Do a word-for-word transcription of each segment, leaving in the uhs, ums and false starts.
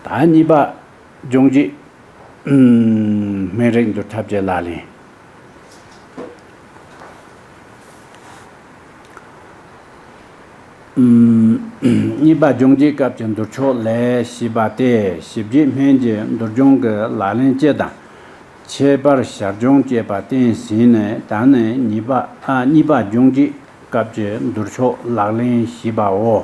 ད་གཉིས་པ་སྦྱོང་བྱེད་སྨན་རིགས་འདུལ་ཐབས་ཀྱི་ལག་ལེན། གཉིས་པ་སྦྱོང་བྱེད་སྐབས་ཀྱི་འདུལ་ཕྱོགས་ལས་ཞེས་པ་སྟེ། ཞིབ་བྱེད་སྨན་གྱི་འདུལ་སྦྱོང་གི་ལག་ལེན་སྤྱི་དང་། ཁྱད་པར་ཞར་སྦྱོང་བཅས་པ་བསྟན་ཟིན་ནས། ད་ནི་གཉིས་པ་ཨ་གཉིས་པ་སྦྱོང་བྱེད་སྐབས་ཀྱི་འདུལ་ཕྱོགས་ལག་ལེན་ཞེས་པའོ།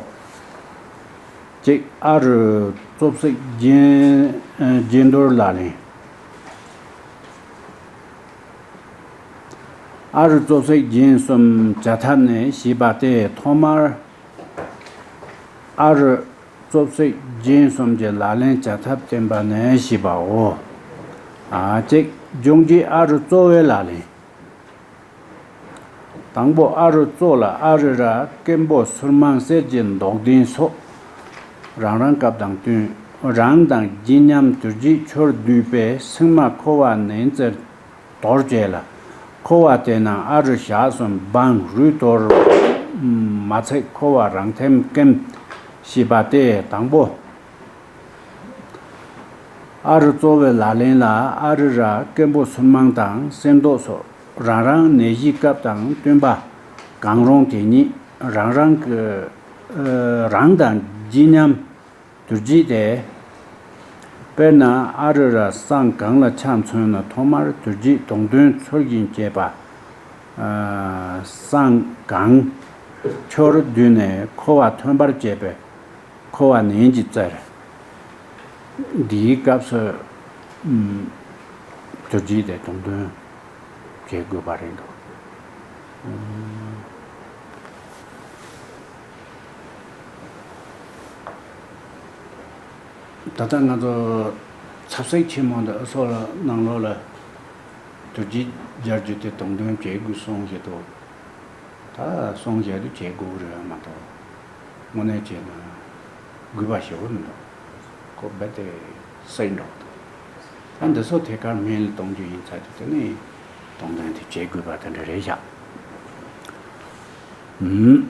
གཅིག་ཨ་རུ་བཙོ་བསྲེག་རྒྱན་རྒྱན་འདུལ་ལག་ལེན། ཨ་རུ་བཙོ་བསྲེག་རྒྱན་གསུམ་བྱ་ཐབས་ནི་ཞེས་པ་སྟེ། ཐོག་མར་ཨ་རུ་བཙོ་བསྲེག་རྒྱན་གསུམ་གྱི་ལག་ལེན་བྱ་ཐབས་བསྟན་པ་ནི་ཞེས་པའོ། ཨ་གཅིག་སྦྱོང་བྱེད་ཨ་རུ་བཙོ་བའི་ལག་ལེན། དང་པོ་ཨ་རུ་བཙོ་ལ། ཨ་རུ་ར་སྐེམ་པོ་སོལ་མ་གསེར་གྱི་མདོག་ལྡན་སོགས་རང་རང་སྐབས་དང་བསྟུན། རང་དང་རྗེས་མཉམ་དུར་རྒྱུས་ཆོར་བསྡུས་པའི་སིལ་མ་ཁོ་བ་ནན་ཙེར་དོར་བྱས་ལ། ཁོ་བ་དེ་ནང་ཨ་རུ་ཞག་གསུམ་སྦང་རུས་དོར་མ་ཚིག་ཁོ་བ་རང་ཐེམ་སྐེམ་ཞེས་པ་སྟེ། དང་པོ་ཨ་རུ་བཙོ་བའི་ལག་ལེན་ལ། ཨ་རུ་ར་སྐེམ་པོ་སོལ་མ་དང་གསེར་མདོག་སོགས་རང་རང་ནད་གཞིའི་སྐབས་དང་བསྟུན་པ་གང་རུང་དེ་ཉིད་རང་རང་གི་ཨ་རང་དང་རྗེས་མཉམ་དུར་རྒྱུས་ཏེ། དཔེར་ན་ཨ་རུ་ར་སྲང་གང་ལ་ཆ་མཚོན་ན། ཐོག་མར་དུར་རྒྱུས་དོང་དོན་ཚུལ་བཞིན་བྱས་པ། ཨ་སྲང་གང་ཆོར་བསྡུས་ནས་ཁོ་བ་ཐོན་པར་བྱེད་པའི་ཁོ་བ་ནན་གྱིས་བཙིར། འདིའི་སྐབས་སུ་ཨམ་དུར་རྒྱུས་དེ་དོང་དོན་བྱེད་དགོས་པ་རེད་འདུག་ད་ལྟ་ང་ཚོ་ཚབ་སེག་ཆེན་མོ་འདི་ཨ་སོགས་ལ་ནང་ལོགས་ལ་དུར་རྒྱུས་སྦྱར་རྒྱུ་དེ་དོང་དོན་བྱེད་དགོས་གསུངས་བཞག་འདུག་ད་གསུངས་བཞག་དུས་བྱེད་དགོས་རེད་མ་གཏོགས། དངོས་གནས་བྱས་ན་དགོས་པ་ཞེ་པོ་མི་འདུག་ཁོ་རྦད་དེ་སེག་འགྲོ་འདུག་ད་འདི་ཚོ་ཐད་ཀར་སྨན་ལ་གཏོང་རྒྱུ་ཡིན་ཚར་དུས་དེ་ནི་དོང་དོན་དེ་བྱེད་དགོས་པ་དེ་འདྲ་རེད་བཞག་ཨུམ།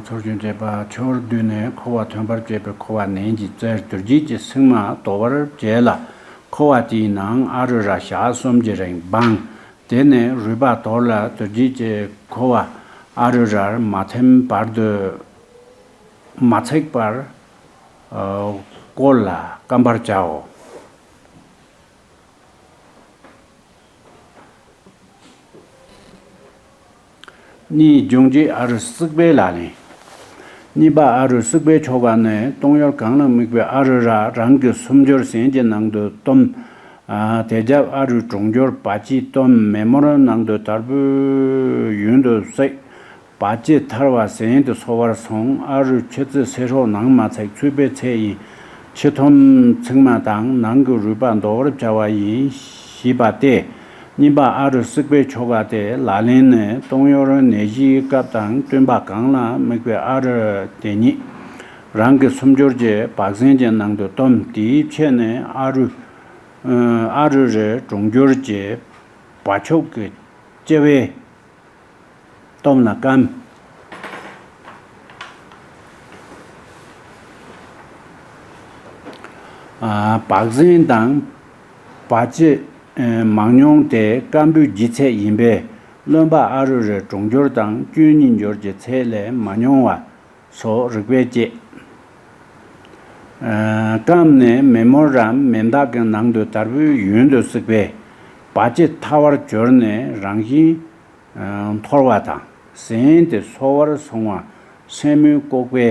ཚོར་སྐྱོན་བྱེད་པ་ཆོར་བསྡུས་ནས་ཁོ་བ་ཐོན་པར་བྱེད་པའི་ཁོ་བ་ནན་གྱིས་བཙིར། དུར་རྒྱུས་ཀྱི་སིལ་མ་དོར་བར་བྱས་ལ། ཁོ་བ་དེའི་ནང་ཨ་རུ་ར་ཞག་གསུམ་གྱི་རིང་སྦང་། དེ་ནས་རུས་པ་དོར་ལ་དུར་རྒྱུས་ཀྱི་ཁོ་བ་ཨ་རུ་རར་མ་ཐིམ་བར་དུ་མ་ཚིག་པར་བསྐོལ་ལ་སྐམ་པར་བྱའོ། གཉིས་སྦྱོང་བྱེད་ཨ་རུ་བསྲེག་པའི་ལག་ལེན། གཉིས་པ་ཨ་རུ་བསྲེག་པའི་ཆོ་ག་ནི། བཏང་གཡོར་གང་ལ་དམིགས་པའི་ཨ་རུ་ར་རང་གི་སུམ་སྦྱོར་ཟན་གྱི་ནང་དུ་བསྡོམས། དེ་རྒྱབ་ཨ་རུའི་གྲོང་སྦྱོར་བ་ཅི་བསྡོམས། མེ་མོར་ནང་དུ་དར་བུའི་ཡུན་དུ་བསྲེགས། བ་ཅི་ཐར་བ་ཟན་དུ་སོ་བར་སོང་། ཨ་རུའི་ཕྱི་ཚིལ་སེར་ཧྲོག་ནང་མ་ཚིག་ཚུད་པའི་ཚད་ཡིན། ཕྱི་ཐོམ་ཚིགས་མ་དང་ནང་གི་རུས་པ་འདོར་བར་བྱ་བ་ཡིན་ཞེས་པ་སྟེ། གཉིས་པ་ཨ་རུ་བསྲེག་པའི་ཆོ་ག་སྟེ། ལག་ལེན་ནི་བཏང་གཡོར་ནད་གཞིའི་སྐབས་དང་བསྟུན་པ་གང་ལ་དམིགས་པའི་ཨ་རུ་དེ་ཉིད་རང་གི་སུམ་སྦྱོར་གྱི་བག་ཟན་གྱི་ནང་དུ་བསྡོམས། དེའི་ཕྱེད་ནི་ཨ་རུ་ཨ་རུ་རའི་གྲོང་སྦྱོར་གྱི་བ་ཕྱུགས་ཀྱི་ལྕེ་བས་བསྡོམས་ལ་སྐམ། བག་ཟན་དང་བ་ཅི་མང་ཉུང་དེ་སྐམ་པོའི་ལྗིད་ཚད་ཡིན་པས། རློན་པ་ཨ་རུ་རའི་གྲོང་སྦྱོར་དང་བཅུད་སྙིང་འབྱོར་གྱི་ཚད་ལས་མ་ཉུང་བ་སོགས་རིགས་པས་དཔྱད། སྐམ་ནས་མེ་མོར་རམ་མེ་མདག་གི་ནང་དུ་དར་བུའི་ཡུན་དུ་བསྲེགས་པས། བ་ཅི་ཐར་བར་གྱུར་ནས་རང་བཞིན་འཐོར་བ་དང་། ཟན་དེ་སོ་བར་སོང་བ་སེན་མོའི་ལྐོག་པའི་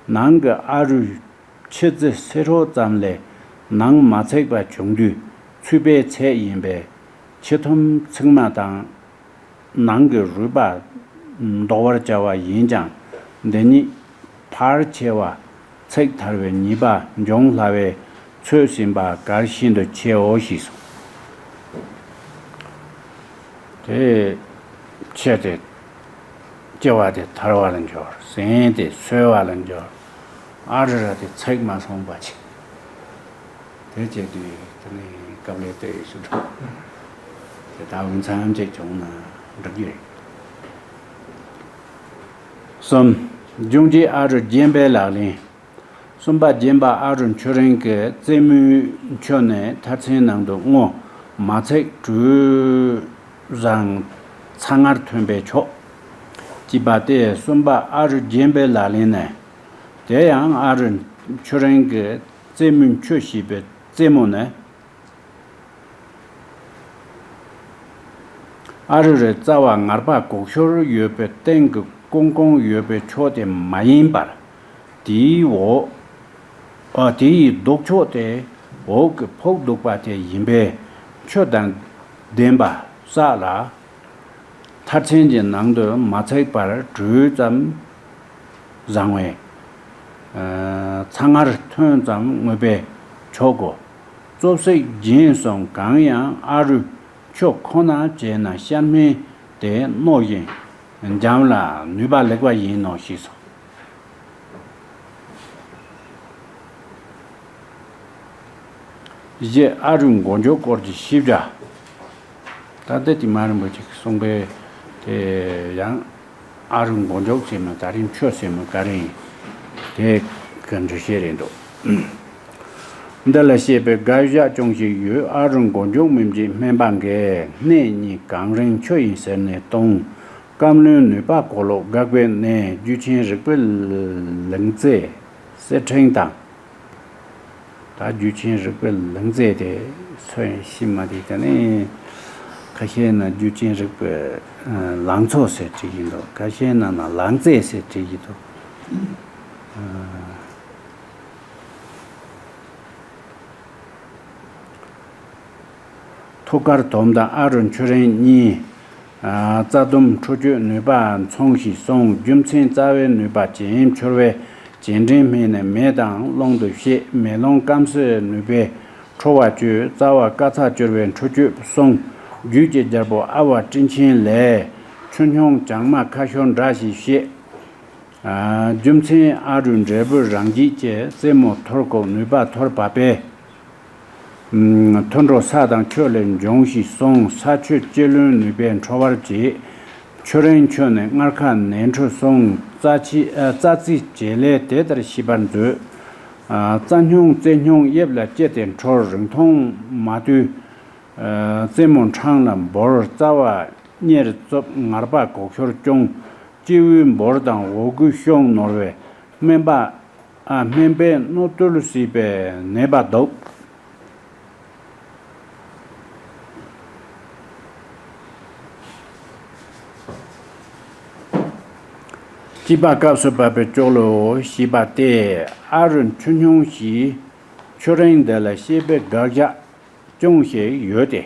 ནང་གི་ཨ་རུའི་ཕྱི་རྩི་སེར་ཧྲོག་ཙམ་ལས་ནང་མ་ཚིག་པ་བྱུང་དུས་ཚུད་པའི་ཚད་ཡིན་པས། ཕྱི་ཐོམ་ཚིགས་མ་དང་ནང་གི་རུས་པ་འདོར་བར་བྱ་བ་ཡིན་ཀྱང་། འདི་ཉིད་ཕལ་ཆེ་བ་ཚིག་ཐར་བའི་ཉེས་པ་འབྱུང་སླ་བས། ཚོད་ཟིན་པ་གལ་ཤིན་ཏུ་ཆེའོ་ཞེས་གསུངས། དེ་ཕྱེད་དེ་ལྕེ་བ་དེ་ཐར་བ་ལ་འབྱོར། ཟན་དེ་སོས་བ་ལ་འབྱོར། ཨ་རུ་ར་དེ་ཚིག་མ་སོང་བ་ཅིག་དེ་བྱས་དུས་དེ་ནས་སྐབས་ལས་དེ་ཞུ་འགྲོ། དེ་ད་འུ་ཚང་ཅིག་བྱུང་ན། འགྲིག་གི་རེད། གསུམ། འབྱུང་བྱེད་ཨ་རུ་རྒྱན་པའི་ལག་ལེན། གསུམ་པ་རྒྱན་པ་ཨ་རུ་ཆོས་རིན་གྱིས་རྩེ་མོའི་མཆོད་ནས་མཐར་ཚན་ནང་དུ་བསྔོ། མ་ཚིག་གྲོལ་བཟང་ཚ་ངར་ཐོན་པས་ཆོག་གཅིག་པ་སྟེ། གསུམ་པ་ཨ་རུ་རྒྱན་པའི་ལག་ལེན་ནས། དེ་ཡང་ཨ་རུ་ཆོས་རིན་གྱིས་རྩེ་མོའི་མཆོད་བྱས་པའི་རྩེ་མོ་ནི། ཨ་རུ་རི་རྩ་བ་ངར་པ་གོག་ཤོར་ཡོད་པའི་སྟེང་གི་ཀོང་ཀོང་ཡོད་པའི་ཕྱོགས་དེ་མ་ཡིན་པར། དེའི་འོག་ཨ། དེ་ཡི་ལྡོག་ཕྱོགས་དེ་འོག་གི་ཕོག་འདུག་པ་དེ་ཡིན་པས། མཆོད་དང་ལྡན་པ་བསགས་ལ། མཐར་ཚན་གྱི་ནང་དུ་མ་ཚིག་པར་གྲོལ་ཙམ་བཟང་བས། ཚ་ངར་ཐོན་ཙམ་བསྔོས་པས་ཆོག་གོ། རྩོབ་སིག་སྦྱིན་སོང་གང་ཡང་ཨ་རུ་ཆོས་ཁོ་ན་བྱས་ན་ཤར་སྨེ་དེ་རྣོ་ཞིང་འཇམ་ལ་ནུས་པ་ལེགས་པ་ཡིན་ནོ་ཞེས་སོ། བཞི། ཨ་རུའི་མགོ་མཇུག་སྐོར་གྱི་ཤེས་བྱ། ད་ལྟ་དེ་མ་རིན་པོ་ཆེ་གསུངས་པའི་དེ་ཡང་ཨ་རུའི་མགོ་མཇུག་ཟེར་མོ་ད་རིང་ཆོས་ཟེར་མོ་ག་རེ་ཡིན་དེ་གི་འགྲེལ་བཤད་རེད་འདུག་འདི་ལ་བཤད་པའི་དགག་བཞག་ཅུང་ཞིག་ཡོད། ཨ་རུ་མགོ་མཇུག་མིན་གྱི་སྨན་པ་འགས་སྣེ་གཉིས་གང་རིང་ཆོས་ཡིན་ཟེར་ནས་སྟོང་། བཀའ་བློན་ནུས་པ་གོ་ལོག་དགག་པའི་གནས་རྒྱུད་ཆེན་རིག་པའི་ལིང་རྩེ་གསེར་ཕྲེང་དང་། ད་རྒྱུད་ཆེན་རིག་པའི་ལིང་རྩེ་དེ་ཚོ་ཡང་ཤེས་མ་དེ་ད་ནི་ཁ་ཤས་ན་རྒྱུད་ཆེན་རིག་པའི་ལང་ཚོ་ཟེར་བྲིས་ཀྱི་འདུག་ཁ་ཤས་ན་ན་ལང་རྩེ་ཟེར་བྲིས་ཀྱི་འདུག་ཐུགས་ཀར་དོམ་དང་ཨ་རུ་མཆོད་རིན་གཉིས། རྩ་ལྡུམ་འཕྲོ་གཅོད་ནུས་པ་མཚུངས་ཤིང་གསུངས། རྒྱུ་མཚན་རྩ་བའི་ནུས་པ་ཅན་འཕྱུར་བའི་རྗེས་འདྲེན་སྨན་ནི་མེ་དང་རླུང་དུ་བཤད། མེ་རླུང་སྐམ་སའི་ནུས་པས་འཕྲོ་བ་གཅོད། རྩ་བ་དཀར་ཚ་བསྐྱུར་བའི་འཕྲོ་གཅོད་གསུངས། རྒྱུད་ཀྱི་རྒྱལ་པོ་ཨ་བ་སྤྲིན་ཆེན་ལས། ཆུ་སྙུང་བྱང་མ་ཁ་ཤོར་འདྲ་ཞེས་བཤད། རྒྱུ་མཚན་ཨ་རུའི་འབྲས་བུ་རང་རྒྱུད་ཀྱི་རྩེ་མོ་ཐོར་གོ་ནུས་པ་ཐོར་བ་པས། མཐུན་གྲོགས་ས་དང་ཆོས་ལས་འབྱུང་ཞེས་གསུངས། ས་ཆོས་སྤྱི་བློན་ནུས་པས་འཕྲོ་བར་བྱེད། མཆོད་རིན་མཆོད་ནས་སྔར་ཁ་ནས་འཕྲོ་གསུངས། རྩ་ཆི་ཨ། རྩ་རྩི་བྱེད་ལས་དེ་ལྟར་ཤེས་པར་མཛོད། ཨ། རྩ་སྙུང་རྩེ་སྙུང་དབྱིབས་ལ་སྐྱེ་སྟེ་འཕྲོར་རིང་ཐུང་མ་དུས། ཨ། རྩེ་མོ་འཕྲང་ལ་འབོར། རྩ་བ་གཉེར་རྩུབ་ངར་པ་གོག་ཤོར་ཅུང་། སྤྱི་བོའི་འབོར་དང་འོག་སྒོའི་གཤོང་ནོར་བས་སྨན་པ། ཨ། སྨན་པས་རྣོ་རྟུལ་སྲིད་པའི་ནད་པ་བཟློག་ཅེས་པ་སྐབས་སུ་བབས་པའི་ལྕོག་ལོ་ཞེས་པ་སྟེ། ཨ་རུ་ཆུ་སྙུང་ཞེས་མཆོད་རིན་འདི་ལ་བཤད་པའི་དགག་བཞག་ཅུང་ཞིག་ཡོད་དེ།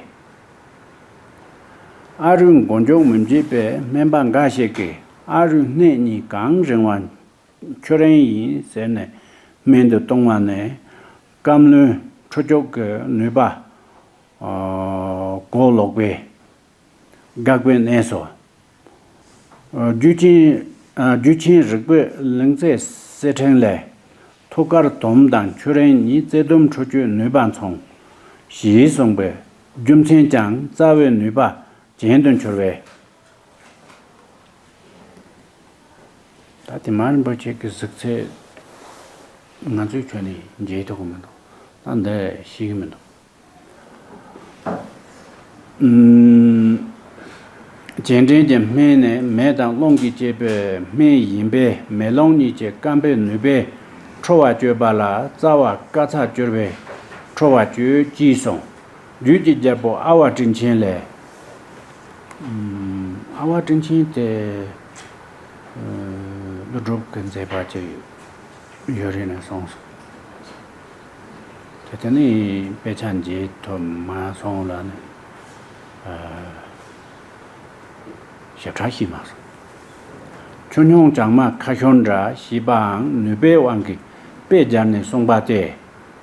ཨ་རུའི་མགོ་མཇུག་མི་འབྱེད་པའི་སྨན་པ་འགའ་ཞིག་གིས་ཨ་རུའི་སྣེ་གཉིས་གང་རིང་བ་མཆོད་རིན་ཡིན་ཟེར་ནས་སྨན་དུ་གཏོང་བ་ནི་བཀའ་བློན་ཁྲོ་ཆོག་གི་ནུས་པ་གོ་ལོག་པས་དགག་པའི་གནས་སོ། རྒྱུད་ཆེན་རྒྱུད་ཆེན་རིག་པའི་ལིང་རྩེ་གསེར་ཕྲེང་ལས། ཐུགས་ཀར་དོམ་དང་མཆོད་རིན་གཉིས། རྩེ་ལྡུམ་འཕྲོ་གཅོད་ནུས་པ་མཚུངས། ཞེས་གསུངས་པའི་རྒྱུ་མཚན་ཀྱང་རྩ་བའི་ནུས་པ་ཅན་དུ་འཕྱུར་བས། ད་དེ་མ་རིན་པོ་ཆེ་གི་གཟིགས་ཚད་ང་ཚོའི་ཁྱོན་ནས་འཇལ་ཐུབ་ཀྱི་མི་འདུག་ད་འདི་ཤེས་ཀྱི་མི་འདུག་རྗེས་འདྲེན་གྱི་སྨན་ནི་མེ་དང་རླུང་གིས་བསྐྱེད་པའི་སྨན་ཡིན་པས། མེ་རླུང་གཉིས་ཀྱི་སྐམ་པའི་ནུས་པས་འཕྲོ་བ་གཅོད་པ་ལ་རྩ་བ་དཀར་ཚ་བསྐྱུར་བས་འཕྲོ་བ་གཅོད་ཅེས་གསུངས། རྒྱུད་ཀྱི་རྒྱལ་པོ་ཨ་བ་སྤྲིན་ཆེན་ལས། ཨ་བ་སྤྲིན་ཆེན་དེ་ཀླུ་སྒྲུབ་ཀྱི་མཛད་པ་ཅིག་ཡོད་རེད་ནས་གསུངས་སོང་། དེ་དེ་ནི་དཔེ་ཆ་མཇལ་ཐུབ་མ་སོང་ལ་ནི་ཞིབ་ཕྲ་ཤེས་མ་སོང་། ཆུ་སྙུང་བྱང་མ་ཁ་ཤོར་འདྲ་ཞེས་པའང་ནུས་པའི་དབང་གིས་དཔེ་སྦྱར་ནས་གསུངས་པ་སྟེ།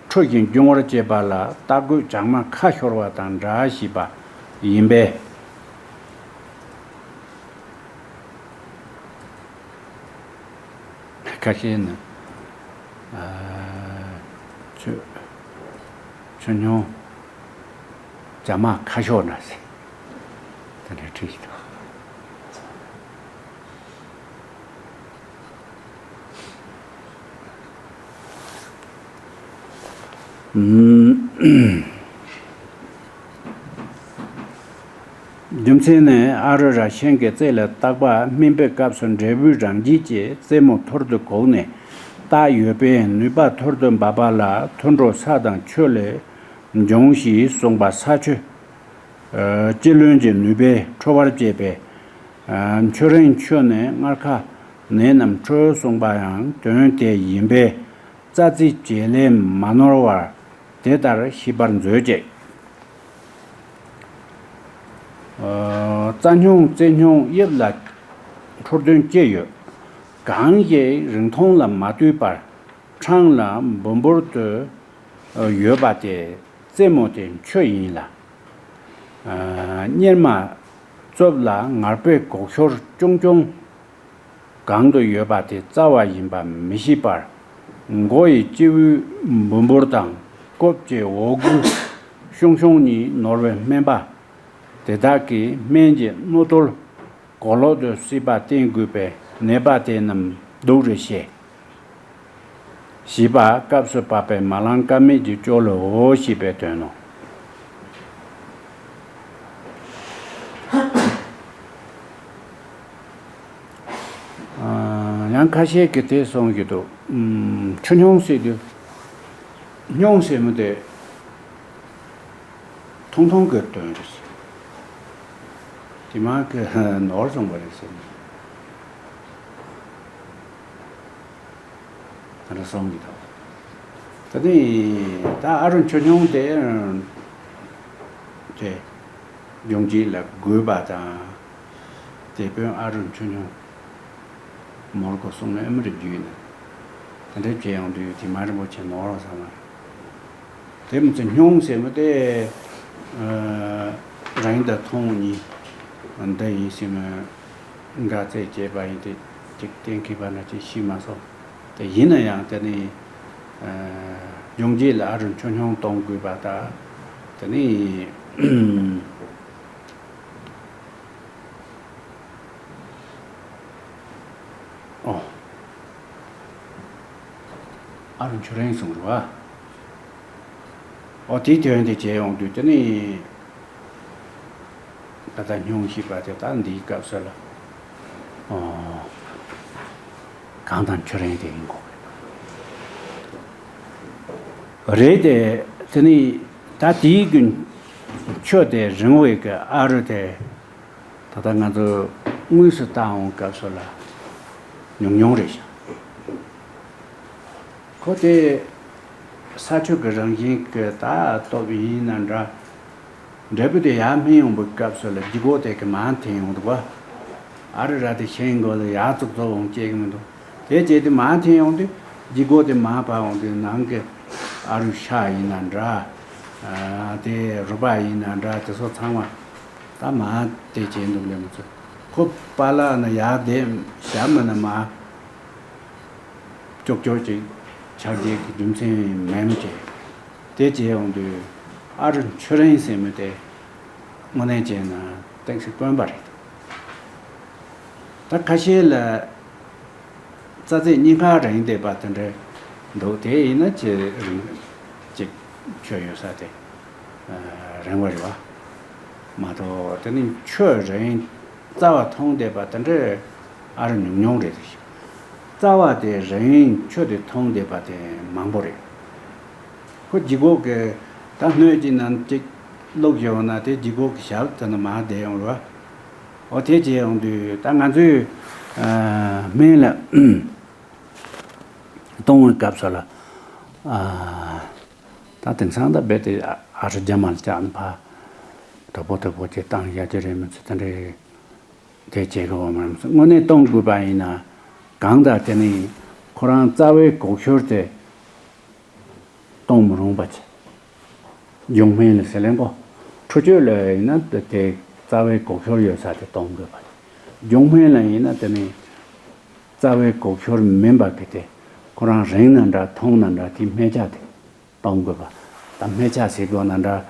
འཕྲོ་ཞིང་འབྱུང་བར་བྱེད་པ་ལ་རྟ་རྒོད་བྱང་མ་ཁ་ཤོར་བ་དང་འདྲ་ཞེས་པ་ཡིན་པས། ཁ་ཤས་ནི། ཨ། ཆུ་ཆུ་སྙུང་བྱང་མ་ཁ་ཤོར་འདྲ་ཟེར། དེ་འདྲ་བྲིས་ཤིག་དང་། རྒྱུ་མཚན་ནི། ཨ་རུ་ར་ཤན་གྱི་རྩེ་ལ་བཏགས་པ་སྨིན་པའི་སྐབས་སུ་འབྲས་བུའི་རང་བཞིན་གྱི་རྩེ་མོ་ཐུར་དུ་གོག་ནས་བཏགས་ཡོད་པས། ནུས་པ་ཐུར་དུ་འབབ་པ་ལ་ཐུར་འགྲོ་ས་དང་ཆུ་ལས་འབྱུང་ཞེས་གསུངས་པ། ས་ཆུ། ཨ། སྤྱི་བློན་གྱི་ནུས་པས་འཕྲོ་བར་བྱེད་པས། ཨ། འཕྱོ་རེངས་ཆུ་ནི་མངར་ཁ་ནད་རྣམས་འཕྲོ་གསུངས་པ་ཡང་དོན་དེ་ཡིན་པས། རྩ་རྩི་བྱེད་ལས་མ་ནོར་བར་དེ་ལྟར་ཤེས་པར་མཛོད་ཅིག། ཨ། རྩ་སྨྱུང་རྩེ་སྨྱུང་དབྱིབས་ལ་འཕྲོ་དོན་ཅི་ཡོད། གང་ཞིག་རིང་ཐུང་ལ་མ་ལྟོས་པར་འཕྲང་ལ་འབུར་འབུར་དུ་ཡོད་པ་དེ་རྩེ་མོ་དེ་འཕྱོ་ཡིན་ལ། ཨ། གཉེར་མ་རྩུབ་ལ་ངར་པོའི་གོག་ཤོར་ཅུང་ཅུང་གང་དུ་ཡོད་པ་དེ་རྩ་བ་ཡིན་པ་མི་ཤེས་པར། མགོ་ཡི་སྤྱི་བོའི་འབུར་འབུར་དང་རྐུབ་ཀྱི་འོག་སྒུ་ཤུང་ཤུང་གཉིས་ནོར་བའི་སྨན་པ་དེ་དག་གིས་སྨན་གྱི་སྣོད་ཐོལ་གོ་ལོག་ཏུ་སྲིད་པ་བསྟེན་དགོས་པས། ནད་པ་དེ་རྣམས་སྡུག་རེ་ཤེས། ཞེས་པ་སྐབས་སུ་བབ་པའི་མ་ལངས་ཀ་མེད་ཀྱི་སྐྱོ་ལོའོ་ཞེས་པའི་དོན་ནོ། ཨ། ཡང་ཁ་ཤས་ཀྱིས་དེ་གསུང་གི་འདུག། ཨམ། ཆུ་སྨྱུང་ཟེར་དུས། སྨྱུང་ཟེར་མི་དེ་ཐུང་ཐུང་གི་དོན་རེད། དེ་མ་གི་ནོར་སོང་བ་རེད་ཟེར་ནས། ད་ནི་སོང་གི་འདུག། ད་ནི་ད་ཨ་རུ་ཆུ་སྨྱུང་དེ་དེ་ལྗོངས་རྒྱུད་ལ་དགོས་པ་དང་། དེད་དཔོན་ཨ་རུ་ཆུ་སྨྱུང་མོར་གོ་གསུངས་ནས་ཨ་མི་རི་རྒྱུད་ནས་དེ་འདྲ་བྱས་ཡོང་དུས། དེ་མ་རིན་པོ་ཆེ་ནོར་བ་ས་མ་རེད། དེ་མི་ཚེ་སྨྱུང་ཟེར་མི་དེ། ཨ། རིང་དང་ཐུང་གཉིས་འདི་ཡིན་ཟེར་མི། འགའ་རྩད་བཅད་པ་ཡིན་ཏེ། ཅིག་གཏན་འཁེལ་བ་འདྲ་ཅིག་ཤེས་མ་སོང་། དེ་ཡིན་ན་ཡང་དེ་ནི། ཨ། ལྗོངས་རྒྱུད་ལ་ཨ་རུ་ཆུ་སྨྱུང་གཏོང་དགོས་པ་དང་། དེ་ནི། ཨོ། ཨ་རུ་ཆུ་རེངས་གསུངས་རེད་བ། ཨོ། དེའི་དོན་དེ་བྱས་ཡོང་དུས་དེ་ནི། ད་ལྟ་སྨྱུང་ཞེས་པ་དེ་ད་འདིའི་སྐབས་སུ་ལ། ཨོ། གངས་དང་ཆུ་རེངས་དེ་ཡིན་དགོས་རེད། དེ་ནི་ད་དེའི་གི་ཆུ་དེ་རིང་བའི་གི་ཨ་རུ་དེ། ད་ལྟ་ང་ཚོ་དངོས་སུ་བཏང་འོང་སྐབས་སུ་ལ་ཉུང་ཉུང་རེད་ཤག། ཁོ་དེ་ས་ཆུ་གི་རང་བཞིན་གི་ད་སྟོབས་ཡིན་ན་འདྲ། འབྲས་བུ་དེ་ཡར་སྨིན་ཡོང་བའི་སྐབས་སུ་ལ་ལྗིད་ཁོག་དེ་གི་མར་འཐེན་ཡོང་འདུག་བ། ཨ་རུ་ར་དེ་ཤིང་མགོ་ལ་ཡར་ཙོག་ཙོག་འོང་བྱེད་གི་མི་འདུག། དེ་བྱས་ཏེ་མར་འཐེན་ཡོང་དུས་ལྗིད་ཁོག་དེ་མར་བབས་འོང་དུས་ནང་གི་ཨ་རུ་ཤ་ཡིན་ན་འདྲ། ཨ། དེ་རུས་པ་ཡིན་ན་འདྲ། དེ་ཚོ་ཚང་མ་ད་མར་དེ་བྱས་འདུག་ལས་མི་ཚོད། ཁོ་པཱ་ལགས་ནི་ཡར་དེ་ཞབས་མི་ནི་མར་ཀྱོག་ཀྱོག་ཅིག་ཆགས་བསྡད་ཀྱི་རྒྱུ་མཚན་མེད་མི་བྱེད། དེ་བྱས་ཡོང་དུས་ཨ་རུ་ཆུ་རེངས་ཟེར་མི་དེ་དངོས་གནས་བྱས་ན་ཏོག་ཙམ་དཀོན་པ་རེད། ད་ཁ་ཤས་ལ་རྩ་རྩེ་གཉིས་ཀ་རེངས་བསྡད་པ་དེ་འདྲ་འདུག། དེ་ཡིན་ན་ཆེས་རིང་ཅིག་ཆུ་ཡོད་ས་དེ་རེངས་པ་རེད་བ། མ་གཏོགས་དེ་ནི་ཆུ་རེངས་རྩ་བ་མཐོང་བསྡད་པ་དེ་འདྲ་ཨ་རུ་ཉུང་ཉུང་རེད། རྩ་བ་དེ་རེངས་ཆུ་དེ་མཐོང་བསྡད་པ་དེ་མང་པོ་རེད། ཁོ་ལྗིད་ཁོག་གི་ད་སྣོད་ཀྱི་ནང་གཅིག་བླུགས་བཞག་ན་དེ་ལྗིད་ཁོག་གི་ཞབས་དེ་ནི་མར་བསྡད་ཡོང་རེད་བ། འོ། དེ་བྱས་ཡོང་དུས་ད་ང་ཚོས་ཨ་སྨན་ལ་གཏོང་བའི་སྐབས་སུ་ལ། ཨ། ད་དེང་སང་ད་རྦད་དེ་ཨ་རུ་རྒྱ་མར་བཅག་ནས་ཕར་དོད་པོ་དོད་པོ་ཅིག་བཏང་བཞག་རྒྱུ་རེད་མི་ཚོ་དེ་འདྲའི་དེ་བྱེད་དགོས་པ་མ་རེད། དངོས་གནས་གཏོང་དགོས་པ་ཡིན་ན་གང་ལྟར་དེ་ནི་ཁོ་རང་རྩ་བའི་གོག་ཤོར་དེ་གཏོང་མི་རུང་བ་བྱས། འབྱུང་སྨན་ལ་ཟེར་ལེན་གོ། འཕྲོ་བཅོས་ལ་ཡིན་ན་དེ་རྩ་བའི་གོག་ཤོར་ཡོད་ས་དེ་གཏོང་དགོས་པ། འབྱུང་སྨན་ལ་ཡིན་ན་དེ་ནི་རྩ་བའི་གོག་ཤོར་མིན་པ་གི་དེ་ཁོ་རང་རིང་ན་འདྲ་མཐོང་ན་འདྲ་དེའི་སྨད་ཆ་དེ་གཏོང་དགོས་པ། ད་སྨད་ཆ་ཟེར་དགོས་ན་འདྲ།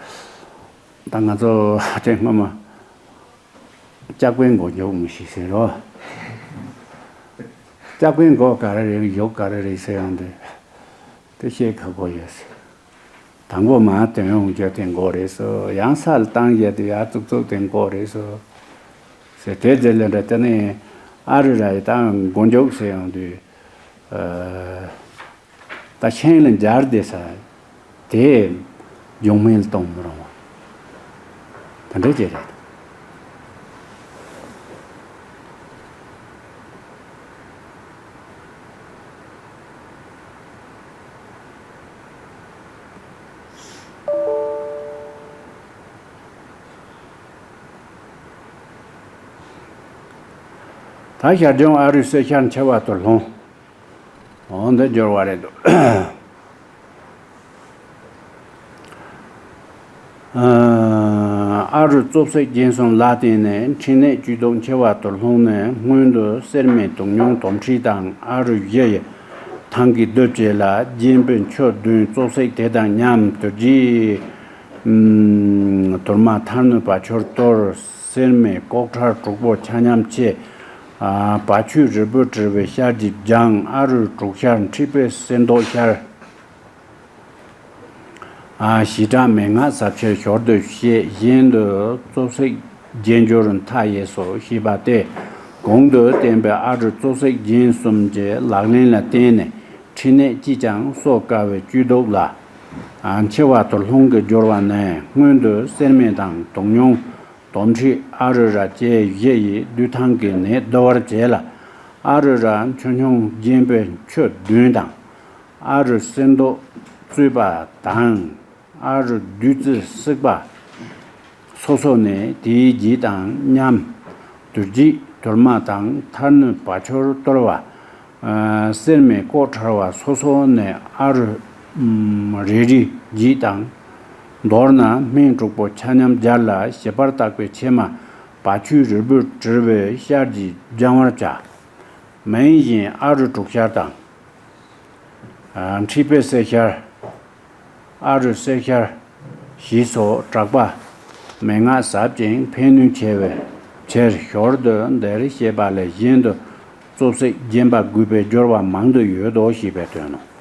ད་ང་ཚོ་དེ་སྔོན་མ་ལྕགས་པའི་མགོ་མཇུག་མི་ཤེས་ཟེར་རོ། ལྕགས་པའི་མགོ་ག་རེ་རེད། མཇུག་ག་རེ་རེད་ཟེར་ཡོང་དུས་དེ་བཤད་ཁག་པོ་ཡོད་ཟེར། དང་པོ་མ་དོན་ཡོང་རྒྱུ་དེ་འགོ་རེད་སོ། ཡང་ས་ལ་བཏང་རྒྱུ་དེ་ཡར་ཙུག་ཙུག་དེ་འགོ་རེད་སོ། ཟེར་དེ་རྗེས་ལ་འདྲ་དེ་ནས་ཨ་རུ་ར་ཡི་ད་མགོ་མཇུག་ཟེར་ཡོང་དུས། ཨ། ད་ཤིང་ལ་འབྱར་བསྡད་ས་དེ་ལྗོན་སྨན་ལ་གཏོང་མི་རུང་བ། དེ་འདྲ་ཅིག་རེད། ད་ཞར་བྱུང་ཨ་རུའི་སེར་ཤར་མཆེ་བ་དུ་ལྷུང་། འོ་འདི་སྦྱོར་བ་རེད་འདུག་ཨ་རུ་བཙོ་བསྲེག་རྒྱན་གསུམ་ལ་བརྟེན་ནས་འཕྲིན་ལས་བཅུད་དུ་མཆེ་བ་དུ་ལྷུང་ནས། སྔོན་དུ་སེར་མའི་དུག་སྙུང་དོམ་མཁྲིས་དང་ཨ་རུ་བཞི་ཡི་ཐང་གི་རྡུལ་བཅས་ལ་སྦྱིན་པའི་མཆོད་བདུན་བཙོ་བསྲེག་དེ་དང་མཉམ་དུ་བགྱིས། ཨུམ། དུར་མ་ཐལ་སྣོད་བ་ཕྱུར་གཏོར། སེར་མའི་ལྐོག་ཁྲ་དྲུག་པོ་ཆ་མཉམ་བཅས། ཨ། བ་ཕྱུགས་རིལ་བུར་དྲིལ་བའི་ཤར་གྱིས་སྦྱངས། ཨ་རུའི་དྲུག་ཤར་མཁྲིས་པའི་གསེར་མདོག་ཤར། ཨ། ཞི་དྲག་མན་ངག་ཟབ་ཆེར་ཞོར་དུ་བཤད། གཞན་དུ་བཙོ་བསྲེག་རྒྱན་སྦྱོར་མཐའ་ཡས་སོ་ཞེས་པ་སྟེ། གོང་དུ་བསྟན་པའི་ཨ་རུ་བཙོ་བསྲེག་རྒྱན་གསུམ་གྱི་ལག་ལེན་ལ་བརྟེན་ནས་འཕྲིན་ལས་ཅིས་ཀྱང་གསོ་དཀའ་བའི་བཅུད་དུག་ལ། ཨ། མཆེ་བ་དུ་ལྷུང་གི་སྦྱོར་བ་ནས། སྔོན་དུ་སེར་མའི་དང་དུག་སྙུང་དོམ་མཁྲིས་ཨ་རུ་ར་བཅས་བཞི་ཡི་རྡུལ་ཐང་གི་ནད་བདོ་བར་བྱེད་ལ། ཨ་རུ་ར་མཆོད་སྙུང་སྦྱིན་པའི་མཆོད་བདུན་དང་། ཨ་རུ་གསེར་མདོག་བཙོས་པ་དང་། ཨ་རུ་བདུད་རྩི་བསྲེགས་པ་སོ་སོ་ནས་དེའི་རྒྱུད་དང་མཉམ་དུ་བགྱིས། དུར་མ་དང་ཐལ་སྣོད་བ་ཕྱུར་གཏོར་བ། ཨ། སེར་མའི་ལྐོག་ཁྲ་བ་སོ་སོ་ནས་ཨ་རུ་རེ་རེའི་རྒྱུད་དང་། མདོར་ན་སྨན་དྲུག་པོ་ཆ་མཉམ་སྦྱར་ལ། ཞིབ་པར་བརྟག་པའི་ཕྱེ་མ་བ་ཕྱུགས་རིལ་བུར་དྲིལ་བའི་ཤར་གྱིས་སྦྱང་བར་བྱ། མིན་བཞིན་ཨ་རུ་དྲུག་ཤར་དང་། ཨ། མཁྲིས་པའི་གསེར་ཤར། ཨ་རུ་གསེར་ཤར་བཞི་སོགས་དྲག་པ་མན་ངག་ཟབ་ཅིང་ཕན་ནུས་ཆེ་བའི་ཕྱིར་ཞོར་དུ་འདིར་བཤད་པ་ལས་གཞན་དུ་བཙོ་བསྲེག་རྒྱན་པ་དགོས་པའི་སྦྱོར་བ་མང་དུ་ཡོད་དོ་ཞེས་པའི་དོན་ནོ།